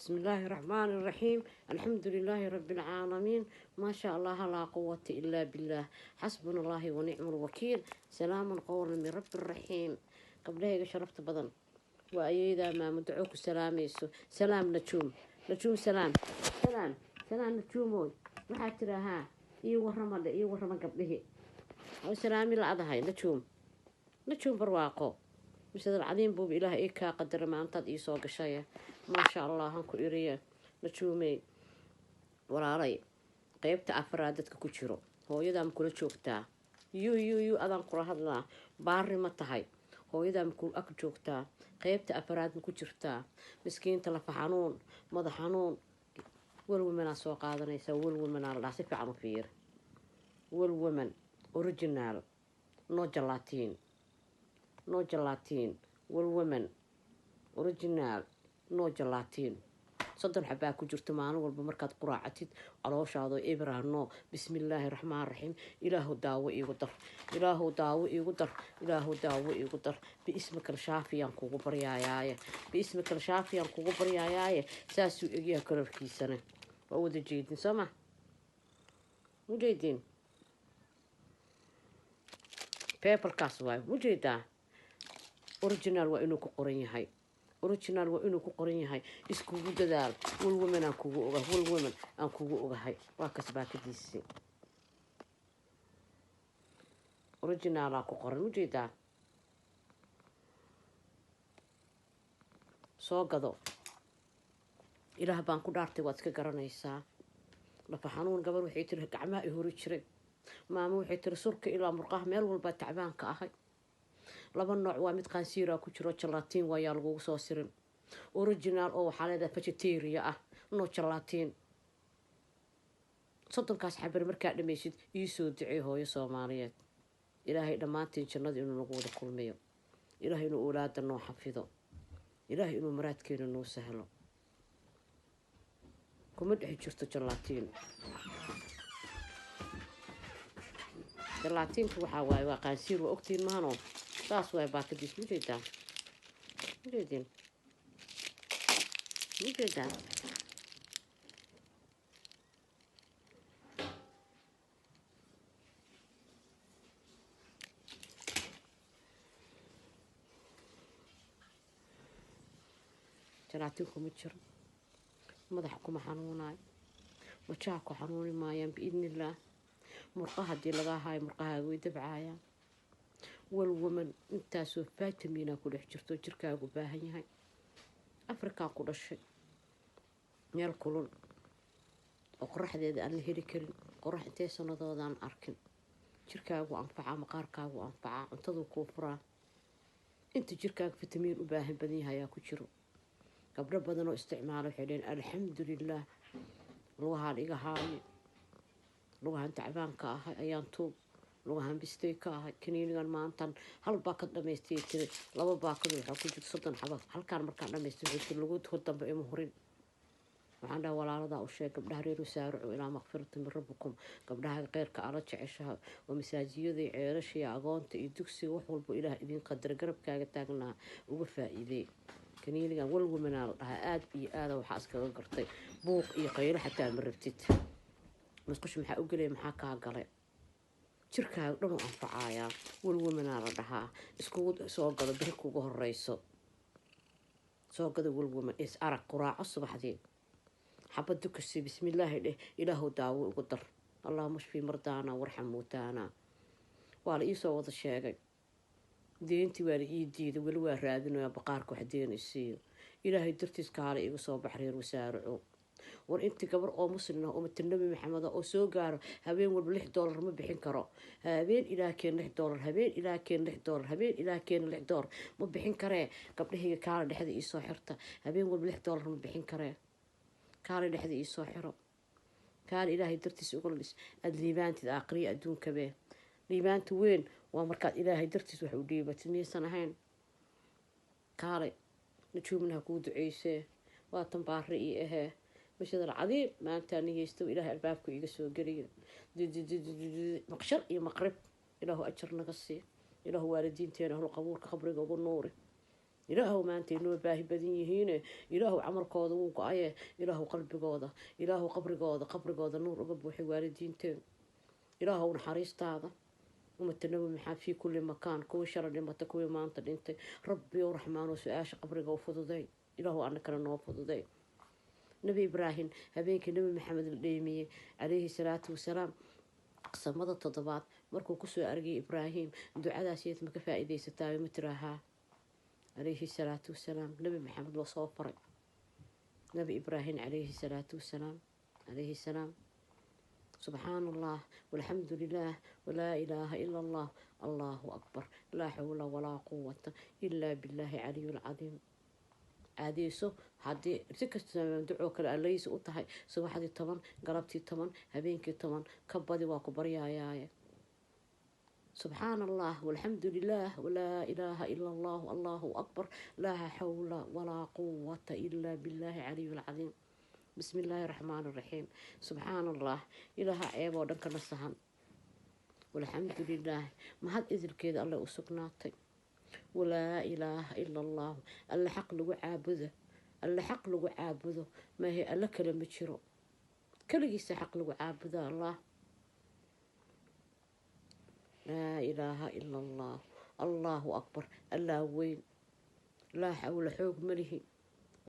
بسم الله الرحمن الرحيم، الحمد لله رب العالمين، ما شاء الله لا قوة إلا بالله، حسبنا الله ونعم الوكيل، سلام قولا من رب الرحيم. Gabdhahayga sharafta badan, waa ayeydaa maamo duco ku salaamayso. Salaam Najuum, Najuum, salaam, salaam, salaam. Najuumoy, waxaa tiraahaa ii warrama dhe, ii warrama gabdhihi oo salaami la-dahay. Najuum, Najuum barwaaqo misadal cadiim buuba ilaah ii kaa qadara maantaad ii soo gashaya. Maasha Allah, han ku iriya. Najuumey walaalay, qeybta afraad dadka ku jiro, hooyadaa ma kula joogtaa? Yu yu yu, adaan kula hadlaa. Baari ma tahay? Hooyadaa maku ag joogtaa? Qeybta afraad ma ku jirtaa? Miskiinta lafa xanuun, madax xanuun, Wellwomanaa soo qaadanaysaa. Wellwomanaa la dhaha. Si fiican u fiir. Wellwoman original, no gelatin, no gelatin. Wellwoman original, no gelatin, 30 xabaa ku jirto. Maalin walba markaad quraacatid, calooshaadoo ibrano. Bismillaahi raxmaan raxiim. Ilaahu daawo iigu dar, Ilaahu daawo iigu dar, Ilaahu daawo iigu dar. Biismikal shaafiyaan kugu baryaayaaye, biismikal shaafiyaan kugu baryaayaaye. Saasuu egyaha kalarkiisana waa wada jeedin, soo ma mujeedin? Paperkaas waay, mujeedaa? Original waa inuu ku qoran yahay, original waa inuu ku qoran yahay. Iskugu dadaal. Wellwoman aan kugu ogahay, Wellwoman aan kugu ogahay. Waa kas baakadiisi, originalaa ku qoran, mujeedaa? Soo gado. Ilaah baan ku dhaartay, waad iska garanaysaa. Lafa xanuun, gabar waxay tiri gacmaha i hori jiray. Maamo waxay tiri surka ilaa murqaha meel walbaa tacbaanka ahay. Laba nooc waa: mid qaansiiraa ku jiro, gelatin waayaa lagugu soo sirin. Original oo waxaa leedahay vegetarian ah, no gelatin. 30kaas xabar markaa dhamaysid, iisoo ducey. Hooyo Soomaaliyeed, Ilaahay dhammaantiin jannada inuu nagu wada kulmiyo, Ilaahay inuu oolaada noo xafido, Ilaahay inuu maraadkeena noo sahlo. Kuma dhex jirto gelatin. Gelatinka waxaa waaye waa qaansiir, waa ogtiin mahano? Saas waay baakadiis, mujeedaa? Mujeedin? Mujeedaa? Gelatin kuma jiro. Madaxa kuma xanuunayo, wajaha ku xanuuni maayaan biidnillaah. Murqaha haddii lagaa haayo, murqahaaga way dabcaayaan. Wellwoman intaasoo vitamina ku dhex jirto, jirkaagu baahan yahay. Afrikaa ku dhashay, meel kulul oo qoraxdeeda aan la heli karin, qorax intee sanadoodaan arkin. Jirkaagu anfacaa, maqaarkaagu anfacaa, cuntaduu kuu furaa. Inta jirkaaga fitamiin u baahan badan yahay ayaa ku jiro. Gabdho badan oo isticmaala waxay dheheen alxamdulilaah, lugahaan iga haaye, lugahan tacbaanka ahay ayaan tuub, lugahan bistay ka ahay. Kaniinigan maantan hal baakad dhamaystay tiri. Laba baakad waxaa ku jirta 30 xabad. Halkaan markaan dhamaystay, waxay tiri lagu dambe ima hurin. Waxaan dhaha walaaladaa u sheeg, gabdhaha reer wasaaricu ilaa makfirata min rabbikum. Gabdhaha kheyrka ala jeceshaha oo masaajiyada iyo ceelasha iyo agoonta iyo dugsiga, wax walba Ilaah idiin qadara, garabkaaga taagnaa uga faa-iidey. Kaniinigan Wellwomanaa la dhahaa. Aada iyo aada waxaa iskaga gartay. Buuq iyo qaylo xataa ma rabtid. Musqusha maxaa u gelaya? Maxaa kaa galay? Jirkaaga dhan u anfacayaa. Wellwomanaa la dhahaa. Iskugu soo gado, beri kugu horeyso soo gado Wellwoman. Is arag, quraaco subaxdii xabad dukasi. Bismillaahi dheh, Ilaahu daawo ugu dar. Allahuma shfii mardaana warxam muutaana. Waa la iisoo wada sheegay deentii, waa la ii diiday. Weli waa raadinaya baqaarka wax deen isiiyo. Ilaahay dartiis kaala iga soo bax, reer wasaaraco. War intii gabar oo muslim ah oo matal Nabi Maxamed oo soo gaaro, habeen walba $6 ma bixin karo. Habeen Ilaah keen $6, habeen Ilaah keen $6, habeen Ilaah keen $6 ma bixin karee. Gabdhahayga kaala dhexda iisoo xirta. Habeen walba $6 ma bixin karee. Kaala dhexda iisoo xiro, kaala Ilaahay dartiis ugala dhis. Aada liibaantid aakhriya adduunkabe. Liibaanta weyn waa markaad Ilaahay dartiis wax u dhiibatid, miyaysan ahayn? Kaalay, Najuumna ha kuu duceysee. Waa tan baari ii ahee mashadal cadiim. Maantaa niyeysto, Ilaahay albaabku iiga soo geliyo maqshar iyo maqrib. Ilaahu ajar naga sii, Ilaahu waalidiinteena ahlu qabuurka qabriga ugu nuuri. Ilaahow maanta inoo baahi badan yihiine, Ilaahow camalkooda wuu go-aye, Ilaahow qalbigooda, Ilaahow qabrigooda, qabrigooda nuur uga buuxay waalidiinteen. Ilaahow naxariistaada ummata Nabi Maxamed fii kulli makaan, kuwii shala dhimata, kuwii maanta dhintay, Rabbiyow Raxmaanoo, su-aasha qabriga u fududay. Ilaahow anakana noo fududay. Nabi Ibraahim habeenkii Nabi Maxamed la dheemiyey calayhi salaatu wasalaam samada toddobaad markuu kusoo argayay Ibraahim, ducadaas yeed ma ka faa-iideysataayo? Ma tiraahaa calayhi salaatu wasalaam? Nabi Maxamed loo soo faray Nabi Ibraahim calayhi salaatu wasalaam, calayhi salaam. Subxaana Allah, walxamdu lilah, walaa ilaaha ila Allah, allahu akbar, laa xawla walaa quwata ilaa billaahi caliyu lcadiim. Caadeyso. Haddii si kasta ducoo kale allaysi u tahay, subaxdii 10, galabtii 10, habeenkii 10, ka badi, waa ku baryayaaye. Subxaana Allah, walxamdu lilah, walaa ilaaha ila Allah, allahu akbar, laa xawla walaa quwata ilaa billaahi caliyu lcadiim. Bismi illaahi raxmaan raxiim. Subxaana Allah, Ilaaha ceeb oo dhan kana sahan. Walxamdu lilaah, mahad idilkeeda Alle u sugnaatay. Walaa ilaaha ila allahu, Alle xaq lagu caabudo, Alle xaq lagu caabudo maahe, Alle kale ma jiro, keligiisa xaq lagu caabudo Allah. Laa ilaaha ila Allah, allahu akbar, Allaa weyn. Laa xawla, xoog malihi.